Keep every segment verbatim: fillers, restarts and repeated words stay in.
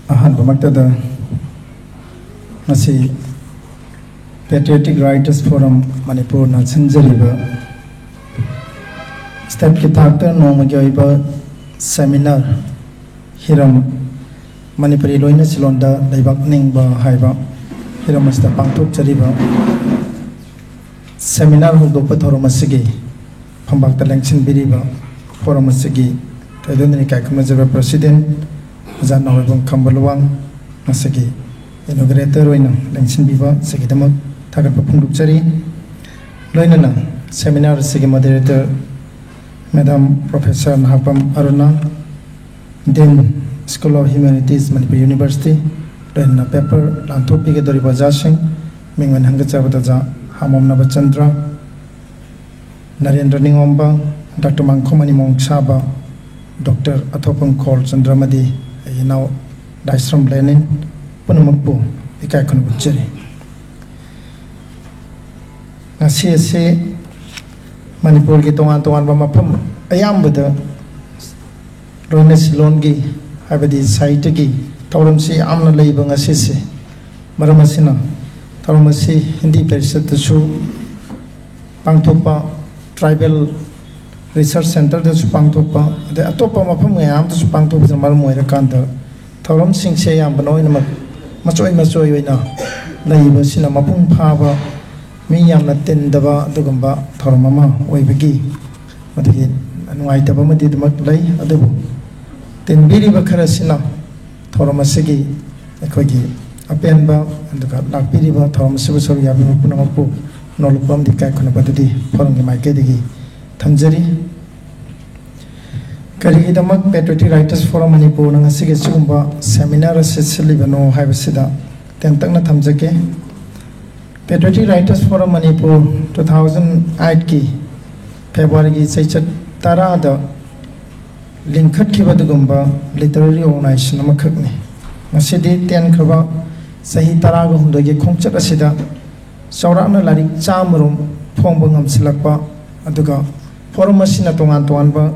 ꯑꯍꯥꯟꯕꯃꯛꯇꯗ ꯉꯁꯤ Patriotic Writers Forum ꯃꯅꯤꯄꯨꯔꯅ ꯁꯤꯟꯖꯔꯤꯕ ꯁ꯭ꯇꯦꯠꯀꯤ ꯊꯥꯛꯇ ꯅꯣꯡꯃꯒꯤ ꯑꯣꯏꯕ ꯁꯦꯃꯤꯅꯥꯔ, ꯍꯤꯔꯝ "ꯃꯅꯤꯄꯨꯔꯤ ꯂꯣꯏꯅ ꯁꯤꯂꯣꯟꯗ ꯂꯩꯕꯥꯛ ꯅꯤꯡꯕ" ꯍꯥꯏꯕ ꯍꯤꯔꯝ ꯑꯁꯤꯗ ꯄꯥꯡꯊꯣꯛꯆꯔꯤꯕ ꯁꯦꯃꯤꯅꯥꯔ ꯍꯧꯗꯣꯛꯄ ꯊꯧꯔꯝ ꯑꯁꯤꯒꯤ ꯐꯝꯕꯥꯛꯇ ꯂꯦꯡꯁꯤꯟꯕꯤꯔꯤꯕ ꯐꯣꯔꯝ ꯑꯁꯤꯒꯤ ꯊꯣꯏꯗꯣꯛꯅ ꯏꯀꯥꯏ ꯈꯨꯝꯅꯖꯕ ꯄ꯭ꯔꯁꯤꯗꯦꯟ ꯑꯣꯖꯥ ꯅꯥꯎꯔꯩꯕꯝ ꯈꯝꯕ ꯂꯨꯋꯥꯡ, ꯉꯁꯤꯒꯤ ꯏꯅꯣꯒ꯭ꯔꯦꯇꯔ ꯑꯣꯏꯅ ꯂꯦꯡꯁꯤꯟꯕꯤꯕ ꯑꯁꯤꯒꯤꯗꯃꯛ ꯊꯥꯒꯠꯄ ꯐꯣꯡꯗꯣꯛꯆꯔꯤ꯫ ꯂꯣꯏꯅꯅ ꯁꯦꯃꯤꯅꯥꯔ ꯑꯁꯤꯒꯤ moderator madam professor Nahakpam Aruna, dean, School of Humanities, Manipur University, ꯂꯣꯏꯅꯅ ꯄꯦꯄꯔ ꯂꯥꯟꯊꯣꯛꯄꯤꯒꯗꯧꯔꯤꯕ ꯑꯣꯖꯥꯁꯤꯡ, ꯃꯤꯡ ꯑꯣꯏꯅ ꯍꯪꯒꯠꯆꯕꯗ ꯑꯣꯖꯥ ꯍꯥꯃꯣꯝꯅꯕ ꯆꯟꯗ꯭ꯔ, ꯅꯔꯦꯟꯗ꯭ꯔ ꯅꯤꯉꯣꯝꯕ, ꯗꯥꯛꯇꯔ ꯃꯥꯡꯈꯣꯝ ꯑꯅꯤꯃꯣꯡ ꯁꯥꯕ, ꯗꯣꯛꯇꯔ ꯑꯊꯣꯛꯄꯝ ꯈꯣꯜ ꯆꯟꯗ꯭ꯔ ꯑꯃꯗꯤ ꯑꯩꯒꯤ ꯏꯅꯥꯎ ꯗꯥꯏꯁ꯭ꯔꯝ ꯂꯦꯅꯤꯟ ꯄꯨꯝꯅꯃꯛꯄꯨ ꯏꯀꯥꯏ ꯈꯨꯝꯅꯕ ꯎꯠꯆꯔꯤ꯫ ꯉꯁꯤ ꯑꯁꯤ ꯃꯅꯤꯄꯨꯔꯒꯤ ꯇꯣꯉꯥꯟ ꯇꯣꯉꯥꯟꯕ ꯃꯐꯝ ꯑꯌꯥꯝꯕꯗ ꯂꯣꯏꯅ ꯁꯤꯂꯣꯟꯒꯤ, ꯍꯥꯏꯕꯗꯤ ꯁꯥꯍꯤꯇ꯭ꯌꯒꯤ ꯊꯧꯔꯝꯁꯤ ꯌꯥꯝꯅ ꯂꯩꯕ ꯉꯁꯤꯁꯦ꯫ ꯃꯔꯝ ꯑꯁꯤꯅ ꯊꯧꯔꯝ ꯑꯁꯤ ꯍꯤꯟꯗꯤ ꯄꯔꯤꯁꯠꯇꯁꯨ ꯄꯥꯡꯊꯣꯛꯄ, ꯇ꯭ꯔꯥꯏꯕꯦꯜ ꯔꯤꯁꯔꯁ ꯁꯦꯟꯇꯔꯗꯁꯨ ꯄꯥꯡꯊꯣꯛꯄ, ꯑꯗꯩ ꯑꯇꯣꯞꯄ ꯃꯐꯝ ꯃꯌꯥꯝꯗꯁꯨ ꯄꯥꯡꯊꯣꯛꯄꯁꯤꯅ ꯃꯔꯝ ꯑꯣꯏꯔꯀꯥꯟꯗ ꯊꯧꯔꯝꯁꯤꯡꯁꯦ ꯑꯌꯥꯝꯕꯅ ꯂꯣꯏꯅꯃꯛ ꯃꯆꯣꯏ ꯃꯆꯣꯏ ꯑꯣꯏꯅ ꯂꯩꯕꯁꯤꯅ ꯃꯄꯨꯡ ꯐꯥꯕ, ꯃꯤ ꯌꯥꯝꯅ ꯇꯤꯟꯗꯕ ꯑꯗꯨꯒꯨꯝꯕ ꯊꯧꯔꯝ ꯑꯃ ꯑꯣꯏꯕꯒꯤ ꯃꯗꯨꯒꯤ ꯅꯨꯡꯉꯥꯏꯇꯕ ꯑꯃꯗꯤ ꯑꯗꯨꯃꯛ ꯂꯩ꯫ ꯑꯗꯨꯕꯨ ꯇꯤꯟꯕꯤꯔꯤꯕ ꯈꯔꯁꯤꯅ ꯊꯧꯔꯝ ꯑꯁꯤꯒꯤ ꯑꯩꯈꯣꯏꯒꯤ ꯑꯄꯦꯟꯕ, ꯑꯗꯨꯒ ꯂꯥꯛꯄꯤꯔꯤꯕ ꯊꯧꯔꯝ ꯑꯁꯤꯕꯨ ꯁꯔꯨꯛ ꯌꯥꯕꯤꯕ ꯄꯨꯝꯅꯃꯛꯄꯨ ꯅꯣꯂꯨꯛꯄ ꯑꯃꯗꯤ ꯏꯀꯥꯏ ꯈꯨꯝꯅꯕ ꯑꯗꯨꯗꯤ ꯐꯣꯔꯝꯒꯤ ꯃꯥꯏꯀꯩꯗꯒꯤ ꯊꯝꯖꯔꯤ꯫ ꯀꯔꯤꯒꯤꯗꯃꯛ Patriotic Writers Forum ꯃꯅꯤꯄꯨꯔꯅ ꯉꯁꯤꯒꯤ ꯁꯤꯒꯨꯝꯕ ꯁꯦꯃꯤꯅꯥꯔ ꯑꯁꯤ ꯁꯤꯜꯂꯤꯕꯅꯣ ꯍꯥꯏꯕꯁꯤꯗ ꯇꯦꯟꯇꯛꯅ ꯊꯝꯖꯒꯦ꯫ Patriotic Writers Forum Manipur two thousand eight ꯀꯤ ꯐꯦꯕ꯭ꯔꯨꯋꯥꯔꯤꯒꯤ ꯆꯩꯆꯠ ꯇꯔꯥꯗ ꯂꯤꯡꯈꯠꯈꯤꯕ ꯑꯗꯨꯒꯨꯝꯕ ꯂꯤꯇꯔꯦꯔꯤ ꯑꯣꯔꯒꯅꯥꯏꯖꯦꯁꯟ ꯑꯃꯈꯛꯅꯤ꯫ ꯉꯁꯤꯗꯤ ꯇꯦꯟꯈ꯭ꯔꯕ ꯆꯍꯤ ꯇꯔꯥꯒ ꯍꯨꯝꯗꯣꯏꯒꯤ ꯈꯣꯡꯆꯠ ꯑꯁꯤꯗ ꯆꯥꯎꯔꯥꯛꯅ ꯂꯥꯏꯔꯤꯛ ꯆꯥꯝꯃꯔꯣꯝ ꯐꯣꯡꯕ ꯉꯝꯁꯤꯜꯂꯛꯄ, ꯑꯗꯨꯒ ꯐꯣꯔꯝ ꯑꯁꯤꯅ ꯇꯣꯉꯥꯟ ꯇꯣꯉꯥꯟꯕ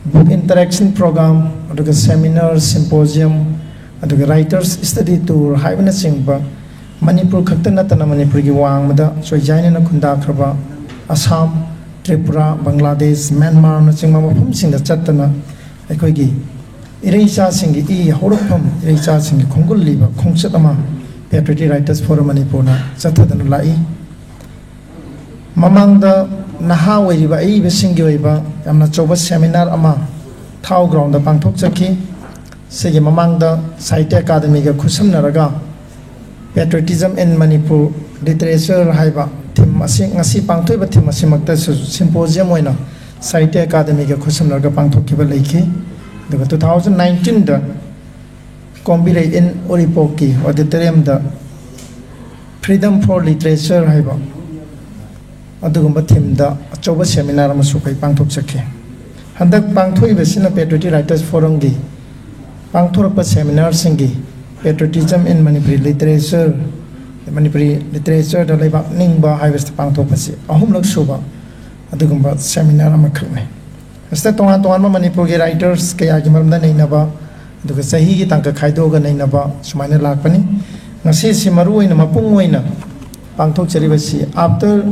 Book interaction program, ꯑꯗꯨꯒ seminar, symposium, ꯑꯗꯨꯒ writers study tour ꯍꯥꯏꯕꯅꯆꯤꯡꯕ ꯃꯅꯤꯄꯨꯔ ꯈꯛꯇ ꯅꯠꯇꯅ ꯃꯅꯤꯄꯨꯔꯒꯤ ꯋꯥꯡꯃꯗ ꯆꯣꯏꯖꯥꯏꯅꯅ ꯈꯨꯟꯗꯥꯈ꯭ꯔꯕ ꯑꯁꯥꯝ, ꯇ꯭ꯔꯤꯄꯨꯔꯥ, ꯕꯪꯒ꯭ꯂꯥꯗꯦꯁ, ꯃ꯭ꯌꯥꯟꯃꯥꯔꯅꯆꯤꯡꯕ ꯃꯐꯝꯁꯤꯡꯗ ꯆꯠꯇꯅ ꯑꯩꯈꯣꯏꯒꯤ ꯏꯔꯩꯆꯥꯁꯤꯡꯒꯤ ꯏ ꯍꯧꯔꯛꯐꯝ, ꯏꯔꯩꯆꯥꯁꯤꯡꯒꯤ ꯈꯣꯡꯒꯨꯜꯂꯤꯕ ꯈꯣꯡꯆꯠ ꯑꯃ Patriotic Writers Forum ꯃꯅꯤꯄꯨꯔꯅ ꯆꯠꯊꯗꯨꯅ ꯂꯥꯛꯏ꯫ ꯃꯃꯥꯡꯗ ꯅꯍꯥ ꯑꯣꯏꯔꯤꯕ ꯑꯏꯕꯁꯤꯡꯒꯤ ꯑꯣꯏꯕ ꯌꯥꯝꯅ ꯑꯆꯧꯕ seminar ꯑꯃ ꯊꯥꯎ ꯒ꯭ꯔꯥꯎꯟꯗ ꯄꯥꯡꯊꯣꯛꯆꯈꯤ꯫ ꯁꯤꯒꯤ ꯃꯃꯥꯡꯗ ꯁꯥꯍꯤꯇ꯭ꯌ ꯑꯦꯀꯥꯗꯃꯤꯒ ꯈꯨꯠꯁꯝꯅꯔꯒ Patriotism in Manipur Literature ꯍꯥꯏꯕ ꯊꯤꯝ ꯑꯁꯤ, ꯉꯁꯤ ꯄꯥꯡꯊꯣꯛꯏꯕ ꯊꯤꯝ ꯑꯁꯤꯃꯛꯇꯁꯨ symposium ꯑꯣꯏꯅ ꯁꯥꯍꯤꯇ꯭ꯌ ꯑꯦꯀꯥꯗꯃꯤꯒ ꯈꯨꯠꯁꯝꯅꯔꯒ ꯄꯥꯡꯊꯣꯛꯈꯤꯕ ꯂꯩꯈꯤ꯫ ꯑꯗꯨꯒ two thousand nineteenꯗ Kombirei in ꯎꯔꯤꯄꯣꯛꯀꯤ auditoriumꯗ Freedom for Literature ꯍꯥꯏꯕ ꯑꯗꯨꯒꯨꯝꯕ ꯊꯤꯝꯗ ꯑꯆꯧꯕ seminar ꯑꯃꯁꯨ ꯑꯩꯈꯣꯏ ꯄꯥꯡꯊꯣꯛꯆꯈꯤ꯫ ꯍꯟꯗꯛ ꯄꯥꯡꯊꯣꯛꯏꯕꯁꯤꯅ Patriotic Writers Forumꯒꯤ ꯄꯥꯡꯊꯣꯔꯛꯄ seminarꯁꯤꯡꯒꯤ Patriotism in Manipuri Literature, Manipuri ꯂꯤꯇꯔꯦꯆꯔꯗ ꯂꯩꯕꯥꯛ ꯅꯤꯡꯕ ꯍꯥꯏꯕꯁꯤꯗ ꯄꯥꯡꯊꯣꯛꯄꯁꯤ ꯑꯍꯨꯝꯂꯛ ꯁꯨꯕ ꯑꯗꯨꯒꯨꯝꯕ seminar ꯑꯃꯈꯛꯅꯤ꯫ ꯃꯁꯤꯗ ꯇꯣꯉꯥꯟ ꯇꯣꯉꯥꯟꯕ ꯃꯅꯤꯄꯨꯔꯒꯤ writers ꯀꯌꯥꯒꯤ ꯃꯔꯝꯗ ꯅꯩꯅꯕ, ꯑꯗꯨꯒ ꯆꯍꯤꯒꯤ ꯇꯥꯡꯀꯛ ꯈꯥꯏꯗꯣꯛꯑꯒ ꯅꯩꯅꯕ ꯁꯨꯃꯥꯏꯅ ꯂꯥꯛꯄꯅꯤ꯫ ꯉꯁꯤꯁꯤ ꯃꯔꯨ ꯑꯣꯏꯅ, ꯃꯄꯨꯡ ꯑꯣꯏꯅ ꯄꯥꯡꯊꯣꯛꯆꯔꯤꯕꯁꯤ after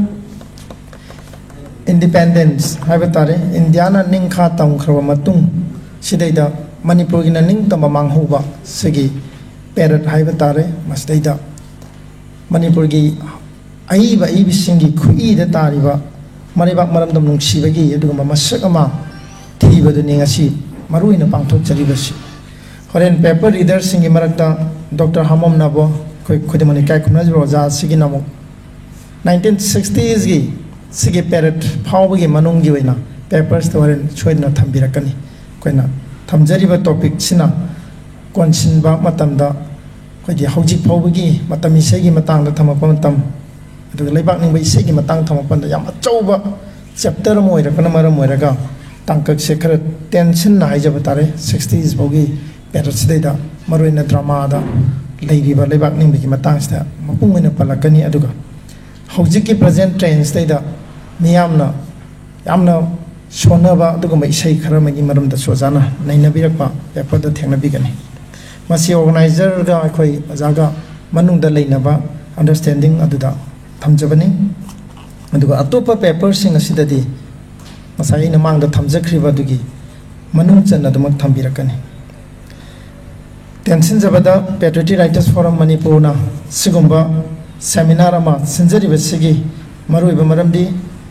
independence ꯍꯥꯏꯕ ꯇꯥꯔꯦ, ꯏꯟꯗꯤꯌꯥꯅ ꯅꯤꯡꯈꯥ ꯇꯝꯈ꯭ꯔꯕ ꯃꯇꯨꯡ, ꯁꯤꯗꯩꯗ ꯃꯅꯤꯄꯨꯔꯒꯤꯅ ꯅꯤꯡꯇꯝꯕ ꯃꯥꯡꯍꯧꯕ ꯁꯤꯒꯤ ꯄꯦꯔꯦꯠ ꯍꯥꯏꯕ ꯇꯥꯔꯦ꯫ ꯃꯁꯤꯗꯩꯗ ꯃꯅꯤꯄꯨꯔꯒꯤ ꯑꯏꯕ ꯑꯏꯕꯤꯁꯤꯡꯒꯤ ꯈꯨꯠꯏꯗ ꯇꯥꯔꯤꯕ ꯃꯔꯩꯕꯥꯛ ꯃꯔꯝꯗꯝ ꯅꯨꯡꯁꯤꯕꯒꯤ ꯑꯗꯨꯒꯨꯝꯕ ꯃꯁꯛ ꯑꯃ ꯊꯤꯕꯗꯨꯅꯤ ꯉꯁꯤ ꯃꯔꯨ ꯑꯣꯏꯅ ꯄꯥꯡꯊꯣꯛꯆꯔꯤꯕꯁꯤ꯫ ꯍꯣꯔꯦꯟ paper readerꯁꯤꯡꯒꯤ ꯃꯔꯛꯇ ꯗꯣꯛꯇꯔ ꯍꯥꯃꯣꯝ ꯅꯥꯕꯣ, ꯑꯩꯈꯣꯏ ꯈꯨꯗꯤꯡꯃꯛꯅ ꯏꯀꯥꯏ ꯈꯨꯝꯅꯖꯕ ꯑꯣꯖꯥ ꯑꯁꯤꯒꯤꯅ ꯑꯃꯨꯛ nineteen sixtiesꯒꯤ ꯁꯤꯒꯤ ꯄꯦꯔꯦꯠ ꯐꯥꯎꯕꯒꯤ ꯃꯅꯨꯡꯒꯤ ꯑꯣꯏꯅ papersꯇ ꯍꯣꯔꯦꯟ ꯁꯣꯏꯗꯅ ꯊꯝꯕꯤꯔꯛꯀꯅꯤ꯫ ꯑꯩꯈꯣꯏꯅ ꯊꯝꯖꯔꯤꯕ topicꯁꯤꯅ ꯀꯣꯟꯁꯤꯟꯕ ꯃꯇꯝꯗ ꯑꯩꯈꯣꯏꯒꯤ ꯍꯧꯖꯤꯛ ꯐꯥꯎꯕꯒꯤ ꯃꯇꯝ ꯏꯁꯩꯒꯤ ꯃꯇꯥꯡꯗ ꯊꯝꯃꯛꯄ ꯃꯇꯝ, ꯑꯗꯨꯒ ꯂꯩꯕꯥꯛ ꯅꯤꯡꯕ ꯏꯁꯩꯒꯤ ꯃꯇꯥꯡ ꯊꯝꯃꯛꯄꯗ ꯌꯥꯝ ꯑꯆꯧꯕ chapter ꯑꯃ ꯑꯣꯏꯔꯛꯄꯅ ꯃꯔꯝ ꯑꯣꯏꯔꯒ ꯇꯥꯡꯀꯛꯁꯦ ꯈꯔ ꯇꯦꯟꯁꯤꯟꯅ ꯍꯥꯏꯖꯕ ꯇꯥꯔꯦ꯫ Sixties ꯐꯥꯎꯒꯤ ꯄꯦꯔꯦꯠꯁꯤꯗꯩꯗ ꯃꯔꯨꯑꯣꯏꯅ dramaꯗ ꯂꯩꯔꯤꯕ ꯂꯩꯕꯥꯛ ꯅꯤꯡꯕꯒꯤ ꯃꯇꯥꯡꯁꯤꯗ ꯃꯄꯨꯡ ꯑꯣꯏꯅ ꯄꯜꯂꯛꯀꯅꯤ꯫ ꯑꯗꯨꯒ ꯍꯧꯖꯤꯛꯀꯤ present trendꯁꯤꯗꯩꯗ ꯃꯤꯌꯥꯝꯅ ꯌꯥꯝꯅ ꯁꯣꯟꯅꯕ ꯑꯗꯨꯒꯨꯝꯕ ꯏꯁꯩ ꯈꯔ ꯑꯃꯒꯤ ꯃꯔꯝꯗꯁꯨ ꯑꯣꯖꯥꯅ ꯅꯩꯅꯕꯤꯔꯛꯄ ꯄꯦꯄꯔꯗ ꯊꯦꯡꯅꯕꯤꯒꯅꯤ꯫ ꯃꯁꯤ ꯑꯣꯔꯒꯅꯥꯏꯖꯔꯒ ꯑꯩꯈꯣꯏ ꯑꯣꯖꯥꯒ ꯃꯅꯨꯡꯗ ꯂꯩꯅꯕ ꯑꯟꯗꯔꯁꯇꯦꯟꯗꯤꯡ ꯑꯗꯨꯗ ꯊꯝꯖꯕꯅꯤ꯫ ꯑꯗꯨꯒ ꯑꯇꯣꯞꯄ ꯄꯦꯄꯔꯁꯤꯡ ꯑꯁꯤꯗꯗꯤ ꯉꯁꯥꯏ ꯑꯩꯅ ꯃꯥꯡꯗ ꯊꯝꯖꯈ꯭ꯔꯤꯕ ꯑꯗꯨꯒꯤ ꯃꯅꯨꯡ ꯆꯟꯅ ꯑꯗꯨꯃꯛ ꯊꯝꯕꯤꯔꯛꯀꯅꯤ꯫ ꯇꯦꯟꯁꯤꯟꯖꯕꯗ, ꯄꯦꯇ꯭ꯔꯤꯌꯣꯇꯤꯛ ꯔꯥꯏꯇꯔꯁ ꯐꯣꯔꯝ ꯃꯅꯤꯄꯨꯔꯅ ꯁꯤꯒꯨꯝꯕ ꯁꯦꯃꯤꯅꯥꯔ ꯑꯃ ꯁꯤꯟꯖꯔꯤꯕꯁꯤꯒꯤ ꯃꯔꯨꯑꯣꯏꯕ ꯃꯔꯝꯗꯤ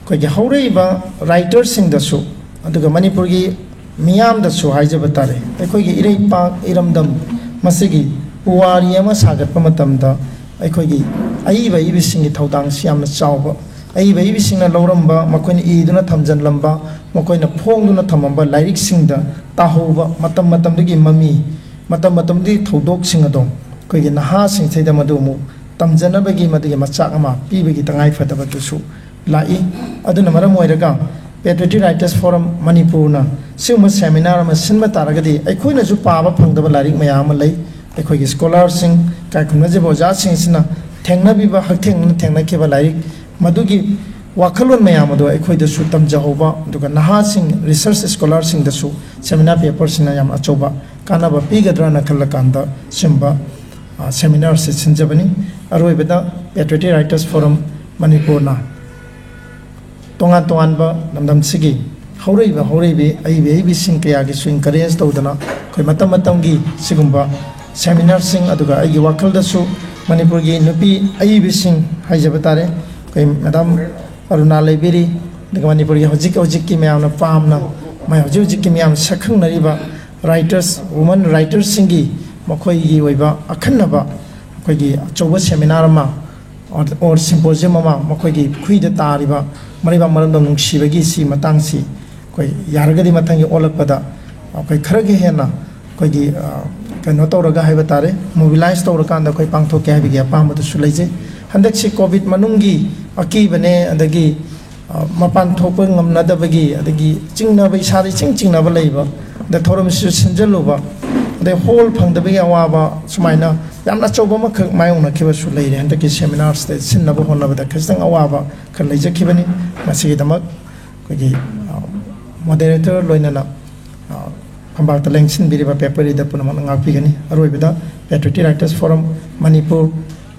ꯑꯩꯈꯣꯏꯒꯤ ꯍꯧꯔꯛꯏꯕ ꯔꯥꯏꯇꯔꯁꯤꯡꯗꯁꯨ ꯑꯗꯨꯒ ꯃꯅꯤꯄꯨꯔꯒꯤ ꯃꯤꯌꯥꯝꯗꯁꯨ ꯍꯥꯏꯖꯕ ꯇꯥꯔꯦ, ꯑꯩꯈꯣꯏꯒꯤ ꯏꯔꯩꯄꯥꯛ ꯏꯔꯝꯗꯝ ꯃꯁꯤꯒꯤ ꯄꯨꯋꯥꯔꯤ ꯑꯃ ꯁꯥꯒꯠꯄ ꯃꯇꯝꯗ ꯑꯩꯈꯣꯏꯒꯤ ꯑꯏꯕ ꯑꯏꯕꯤꯁꯤꯡꯒꯤ ꯊꯧꯗꯥꯡꯁꯤ ꯌꯥꯝꯅ ꯆꯥꯎꯕ, ꯑꯏꯕ ꯑꯏꯕꯤꯁꯤꯡꯅ ꯂꯧꯔꯝꯕ, ꯃꯈꯣꯏꯅ ꯏꯗꯨꯅ ꯊꯝꯖꯤꯜꯂꯝꯕ, ꯃꯈꯣꯏꯅ ꯐꯣꯡꯗꯨꯅ ꯊꯝꯃꯝꯕ ꯂꯥꯏꯔꯤꯛꯁꯤꯡꯗ ꯇꯥꯍꯧꯕ, ꯃꯇꯝ ꯃꯇꯝꯗꯨꯒꯤ ꯃꯃꯤ, ꯃꯇꯝ ꯃꯇꯝꯗꯨꯒꯤ ꯊꯧꯗꯣꯛꯁꯤꯡ ꯑꯗꯣ ꯑꯩꯈꯣꯏꯒꯤ ꯅꯍꯥꯁꯤꯡꯁꯤꯗ ꯃꯗꯨ ꯑꯃꯨꯛ ꯇꯝꯖꯅꯕꯒꯤ, ꯃꯗꯨꯒꯤ ꯃꯆꯥꯛ ꯑꯃ ꯄꯤꯕꯒꯤ ꯇꯉꯥꯏ ꯐꯗꯕꯗꯨꯁꯨ ꯂꯥꯛꯏ꯫ ꯑꯗꯨꯅ ꯃꯔꯝ ꯑꯣꯏꯔꯒ ꯄꯦꯇ꯭ꯔꯤꯌꯣꯇꯤꯛ ꯔꯥꯏꯇꯔꯁ ꯐꯣꯔꯝ ꯃꯅꯤꯄꯨꯔꯅ ꯁꯤꯒꯨꯝꯕ ꯁꯦꯃꯤꯅꯥꯔ ꯑꯃ ꯁꯤꯟꯕ ꯇꯥꯔꯒꯗꯤ ꯑꯩꯈꯣꯏꯅꯁꯨ ꯄꯥꯕ ꯐꯪꯗꯕ ꯂꯥꯏꯔꯤꯛ ꯃꯌꯥꯝ ꯑꯃ ꯂꯩ꯫ ꯑꯩꯈꯣꯏꯒꯤ ꯁ꯭ꯀꯣꯂꯥꯔꯁꯤꯡ, ꯏꯀꯥꯏ ꯈꯨꯝꯅꯖꯕ ꯑꯣꯖꯥꯁꯤꯡꯁꯤꯅ ꯊꯦꯡꯅꯕꯤꯕ, ꯍꯛꯊꯦꯡꯅꯅ ꯊꯦꯡꯅꯈꯤꯕ ꯂꯥꯏꯔꯤꯛ, ꯃꯗꯨꯒꯤ ꯋꯥꯈꯜꯂꯣꯟ ꯃꯌꯥꯝ ꯑꯗꯨ ꯑꯩꯈꯣꯏꯗꯁꯨ ꯇꯝꯖꯍꯧꯕ, ꯑꯗꯨꯒ ꯅꯍꯥꯁꯤꯡ, ꯔꯤꯁꯔꯁ ꯁ꯭ꯀꯣꯂꯥꯔꯁꯤꯡꯗꯁꯨ ꯁꯦꯃꯤꯅꯥꯔ ꯄꯦꯄꯔꯁꯤꯅ ꯌꯥꯝ ꯑꯆꯧꯕ ꯀꯥꯟꯅꯕ ꯄꯤꯒꯗ꯭ꯔꯅ ꯈꯜꯂꯀꯥꯟꯗ ꯁꯤꯒꯨꯝꯕ, ꯑ, ꯁꯦꯃꯤꯅꯥꯔꯁꯤ ꯁꯤꯟꯖꯕꯅꯤ꯫ ꯑꯔꯣꯏꯕꯗ, ꯄꯦꯇ꯭ꯔꯤꯌꯣꯇꯤꯛ ꯔꯥꯏꯇꯔꯁ ꯐꯣꯔꯝ ꯃꯅꯤꯄꯨꯔꯅ ꯇꯣꯉꯥꯟ ꯇꯣꯉꯥꯟꯕ ꯂꯝꯗꯝꯁꯤꯒꯤ ꯍꯧꯔꯛꯏꯕ ꯍꯧꯔꯛꯏꯕꯤ ꯑꯏꯕꯤ ꯑꯏꯕꯤꯁꯤꯡ ꯀꯌꯥꯒꯤꯁꯨ ꯏꯟꯀꯔꯦꯖ ꯇꯧꯗꯅ ꯑꯩꯈꯣꯏ ꯃꯇꯝ ꯃꯇꯝꯒꯤ ꯁꯤꯒꯨꯝꯕ ꯁꯦꯃꯤꯅꯥꯔꯁꯤꯡ, ꯑꯗꯨꯒ ꯑꯩꯒꯤ ꯋꯥꯈꯜꯗꯁꯨ ꯃꯅꯤꯄꯨꯔꯒꯤ ꯅꯨꯄꯤ ꯑꯏꯕꯤꯁꯤꯡ ꯍꯥꯏꯖꯕ ꯇꯥꯔꯦ, ꯑꯩꯈꯣꯏ ꯃꯦꯗꯥꯝ ꯑꯔꯨꯅꯥ ꯂꯩꯕꯤꯔꯤ, ꯑꯗꯨꯒ ꯃꯅꯤꯄꯨꯔꯒꯤ ꯍꯧꯖꯤꯛ ꯍꯧꯖꯤꯛꯀꯤ ꯃꯌꯥꯝꯅ ꯄꯥꯝꯅ, ꯃ-, ꯍꯧꯖꯤꯛ ꯍꯧꯖꯤꯛꯀꯤ ꯃꯌꯥꯝ ꯁꯛꯈꯪꯅꯔꯤꯕ ꯔꯥꯏꯇꯔꯁ, ꯋꯨꯃꯟ ꯔꯥꯏꯇꯔꯁꯤꯡꯒꯤ ꯃꯈꯣꯏꯒꯤ ꯑꯣꯏꯕ ꯑꯈꯟꯅꯕ ꯑꯩꯈꯣꯏꯒꯤ ꯑꯆꯧꯕ ꯁꯦꯃꯤꯅꯥꯔ ꯑꯃ ꯑꯣꯔ, ꯑꯣꯔ ꯁꯤꯝꯄꯣꯖꯤꯌꯝ ꯑꯃ, ꯃꯈꯣꯏꯒꯤ ꯈꯨꯏꯗ ꯇꯥꯔꯤꯕ ꯃꯔꯩꯕꯥꯛ ꯃꯔꯝꯗꯝ ꯅꯨꯡꯁꯤꯕꯒꯤ ꯁꯤ ꯃꯇꯥꯡꯁꯤ ꯑꯩꯈꯣꯏ ꯌꯥꯔꯒꯗꯤ ꯃꯊꯪꯒꯤ ꯑꯣꯜꯂꯛꯄꯗ ꯑꯩꯈꯣꯏ ꯈꯔꯒ ꯍꯦꯟꯅ ꯑꯩꯈꯣꯏꯒꯤ, ꯑ, ꯀꯩꯅꯣ ꯇꯧꯔꯒ ꯍꯥꯏꯕ ꯇꯥꯔꯦ, ꯃꯣꯕꯤꯂꯥꯏꯁ ꯇꯧꯔꯀꯥꯟꯗ ꯑꯩꯈꯣꯏ ꯄꯥꯡꯊꯣꯛꯀꯦ ꯍꯥꯏꯕꯒꯤ ꯑꯄꯥꯝꯕꯗꯨꯁꯨ ꯂꯩꯖꯩ꯫ ꯍꯟꯗꯛꯁꯤ ꯀꯣꯚꯤꯗ ꯃꯅꯨꯡꯒꯤ ꯑꯀꯤꯕꯅꯦ, ꯑꯗꯒꯤ, ꯑ, ꯃꯄꯥꯟ ꯊꯣꯛꯄ ꯉꯝꯅꯗꯕꯒꯤ, ꯑꯗꯒꯤ ꯆꯤꯡꯅꯕ, ꯏꯁꯥꯗ ꯏꯆꯤꯡ ꯆꯤꯡꯅꯕ ꯂꯩꯕ, ꯑꯗꯩ ꯊꯧꯔꯝꯁꯤꯁꯨ ꯁꯤꯟꯖꯜꯂꯨꯕ, ꯑꯗꯩ ꯍꯣꯜ ꯐꯪꯗꯕꯒꯤ ꯑꯋꯥꯕ, ꯁꯨꯃꯥꯏꯅ ꯌꯥꯝꯅ ꯑꯆꯧꯕ ꯑꯃꯈꯛ ꯃꯥꯌꯣꯛꯅꯈꯤꯕꯁꯨ ꯂꯩꯔꯦ꯫ ꯍꯟꯗꯛꯀꯤ ꯁꯦꯃꯤꯅꯥꯔꯁꯤꯗ ꯁꯤꯟꯅꯕ ꯍꯣꯠꯅꯕꯗ ꯈꯖꯤꯛꯇꯪ ꯑꯋꯥꯕ ꯈꯔ ꯂꯩꯖꯈꯤꯕꯅꯤ꯫ ꯃꯁꯤꯒꯤꯗꯃꯛ ꯑꯩꯈꯣꯏꯒꯤ, ꯑ, ꯃꯣꯗꯦꯔꯦꯇꯔ ꯂꯣꯏꯅꯅ, ꯑ, ꯐꯝꯄꯥꯛꯇ ꯂꯦꯡꯁꯤꯟꯕꯤꯔꯤꯕ ꯄꯦꯄꯔ ꯔꯤꯗꯔ ꯄꯨꯝꯅꯃꯛꯅ ꯉꯥꯛꯄꯤꯒꯅꯤ꯫ ꯑꯔꯣꯏꯕꯗ Patriotic Writers Forum ꯃꯅꯤꯄꯨꯔ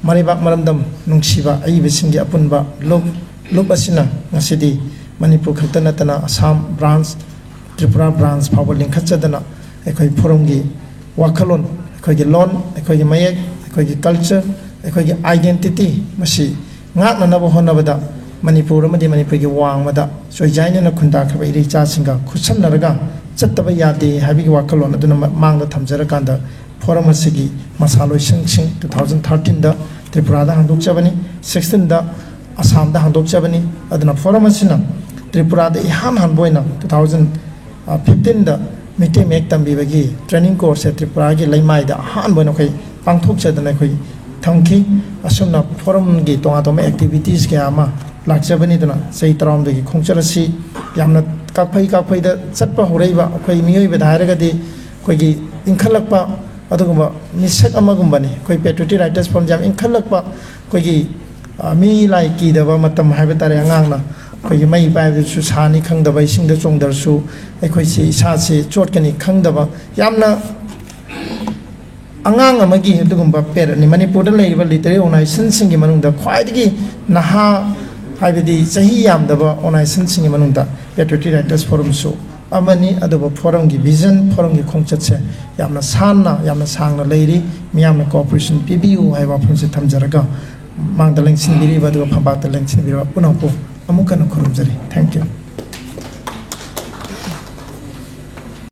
ꯃꯔꯩꯕꯥꯛ ꯃꯔꯝꯗꯝ ꯅꯨꯡꯁꯤꯕ ꯑꯏꯕꯁꯤꯡꯒꯤ ꯑꯄꯨꯟꯕ ꯂꯨꯞ, ꯂꯨꯞ ꯑꯁꯤꯅ ꯉꯁꯤꯗꯤ ꯃꯅꯤꯄꯨꯔ ꯈꯛꯇ ꯅꯠꯇꯅ ꯑꯁꯥꯝ ꯕ꯭ꯔꯥꯟꯁ, ꯇ꯭ꯔꯤꯄꯨꯔꯥ ꯕ꯭ꯔꯥꯟꯁ ꯐꯥꯎꯕ ꯂꯤꯡꯈꯠꯆꯗꯅ ꯑꯩꯈꯣꯏ ꯐꯣꯔꯝꯒꯤ ꯋꯥꯈꯜꯂꯣꯟ, ꯑꯩꯈꯣꯏꯒꯤ ꯂꯣꯟ, ꯑꯩꯈꯣꯏꯒꯤ ꯃꯌꯦꯛ, ꯑꯩꯈꯣꯏꯒꯤ ꯀꯜꯆꯔ, ꯑꯩꯈꯣꯏꯒꯤ ꯑꯥꯏꯗꯦꯟꯇꯤꯇꯤ ꯃꯁꯤ ꯉꯥꯛꯅꯅꯕ ꯍꯣꯠꯅꯕꯗ ꯃꯅꯤꯄꯨꯔ ꯑꯃꯗꯤ ꯃꯅꯤꯄꯨꯔꯒꯤ ꯋꯥꯡꯃꯗ ꯆꯣꯏꯖꯥꯏꯅꯅ ꯈꯨꯟꯗꯥꯈ꯭ꯔꯕ ꯏꯔꯩꯆꯥꯁꯤꯡꯒ ꯈꯨꯠꯁꯝꯅꯔꯒ ꯆꯠꯇꯕ ꯌꯥꯗꯦ ꯍꯥꯏꯕꯒꯤ ꯋꯥꯈꯜꯂꯣꯟ ꯑꯗꯨꯅ ꯃ-, ꯃꯥꯡꯗ ꯊꯝꯖꯔꯀꯥꯟꯗ ꯐꯣꯔꯝ ꯑꯁꯤꯒꯤ ꯃꯁꯥ ꯂꯣꯏꯁꯪꯁꯤꯡ two thousand thirteenꯗ ꯇ꯭ꯔꯤꯄꯨꯔꯥꯗ ꯍꯥꯡꯗꯣꯛꯆꯕꯅꯤ, sixteenꯗ ꯑꯁꯥꯝꯗ ꯍꯥꯡꯗꯣꯛꯆꯕꯅꯤ꯫ ꯑꯗꯨꯅ ꯐꯣꯔꯝ ꯑꯁꯤꯅ ꯇ꯭ꯔꯤꯄꯨꯔꯥꯗ ꯏꯍꯥꯟ ꯍꯥꯟꯕ ꯑꯣꯏꯅ two thousand fifteenꯗ ꯃꯩꯇꯩ ꯃꯌꯦꯛ ꯇꯝꯕꯤꯕꯒꯤ training courseꯁꯦ ꯇ꯭ꯔꯤꯄꯨꯔꯥꯒꯤ ꯂꯩꯃꯥꯏꯗ ꯑꯍꯥꯟꯕ ꯑꯣꯏꯅ ꯑꯩꯈꯣꯏ ꯄꯥꯡꯊꯣꯛꯆꯗꯅ ꯑꯩꯈꯣꯏ ꯊꯝꯈꯤ꯫ ꯑꯁꯨꯝꯅ ꯐꯣꯔꯝꯒꯤ ꯇꯣꯉꯥꯟ ꯇꯣꯉꯥꯟꯕ activities ꯀꯌꯥ ꯑꯃ ꯂꯥꯛꯆꯕꯅꯤ꯫ ꯑꯗꯨꯅ ꯆꯍꯤ ꯇꯔꯥꯍꯨꯝꯗꯣꯏꯒꯤ ꯈꯣꯡꯆꯠ ꯑꯁꯤ ꯌꯥꯝꯅ ꯀꯥꯞꯐꯩ ꯀꯥꯞꯐꯩꯗ ꯆꯠꯄ ꯍꯧꯔꯛꯏꯕ ꯑꯩꯈꯣꯏ ꯃꯤꯑꯣꯏꯕꯗ ꯍꯥꯏꯔꯒꯗꯤ ꯑꯩꯈꯣꯏꯒꯤ ꯏꯟꯈꯠꯂꯛꯄ ꯑꯗꯨꯒꯨꯝꯕ ꯃꯤꯁꯛ ꯑꯃꯒꯨꯝꯕꯅꯤ꯫ ꯑꯩꯈꯣꯏ Patriotic Writers Forum ꯌꯥꯝ ꯏꯟꯈꯠꯂꯛꯄ ꯑꯩꯈꯣꯏꯒꯤ, ꯑ, ꯃꯤ ꯂꯥꯏ ꯀꯤꯗꯕ ꯃꯇꯝ ꯍꯥꯏꯕ ꯇꯥꯔꯦ꯫ ꯑꯉꯥꯡꯅ ꯑꯩꯈꯣꯏꯒꯤ ꯃꯩ ꯄꯥꯏꯕꯗꯁꯨ ꯁꯥꯅꯤ ꯈꯪꯗꯕ, ꯏꯁꯤꯡꯗ ꯆꯣꯡꯊꯔꯁꯨ ꯑꯩꯈꯣꯏꯁꯤ ꯏꯁꯥꯁꯤ ꯆꯣꯠꯀꯅꯤ ꯈꯪꯗꯕ, ꯌꯥꯝꯅ ꯑꯉꯥꯡ ꯑꯃꯒꯤ ꯑꯗꯨꯒꯨꯝꯕ ꯄꯦꯔꯠꯅꯤ꯫ ꯃꯅꯤꯄꯨꯔꯗ ꯂꯩꯔꯤꯕ literary organizationꯁꯤꯡꯒꯤ ꯃꯅꯨꯡꯗ ꯈ꯭ꯋꯥꯏꯗꯒꯤ ꯅꯍꯥ, ꯍꯥꯏꯕꯗꯤ ꯆꯍꯤ ꯌꯥꯝꯗꯕ organizationꯁꯤꯡꯒꯤ ꯃꯅꯨꯡꯗ Patriotic Writers Forumꯁꯨ ꯑꯃꯅꯤ꯫ ꯑꯗꯨꯕꯨ ꯐꯣꯔꯝꯒꯤ vision, ꯐꯣꯔꯝꯒꯤ ꯈꯣꯡꯆꯠꯁꯦ ꯌꯥꯝꯅ ꯁꯥꯟꯅ, ꯌꯥꯝꯅ ꯁꯥꯡꯅ ꯂꯩꯔꯤ꯫ ꯃꯤꯌꯥꯝꯅ cooperation ꯄꯤꯕꯤꯌꯨ ꯍꯥꯏꯕ ꯋꯥꯐꯝꯁꯦ ꯊꯝꯖꯔꯒ, ꯃꯥꯡꯗ ꯂꯦꯡꯁꯤꯟꯕꯤꯔꯤꯕ ꯑꯗꯨꯒ ꯐꯝꯄꯥꯛꯇ ꯂꯦꯡꯁꯤꯟꯕꯤꯔꯤꯕ ꯄꯨꯝꯅꯃꯛꯄꯨ ꯑꯃꯨꯛ ꯍꯟꯅ ꯈꯨꯔꯨꯝꯖꯔꯤ꯫ Thank you꯫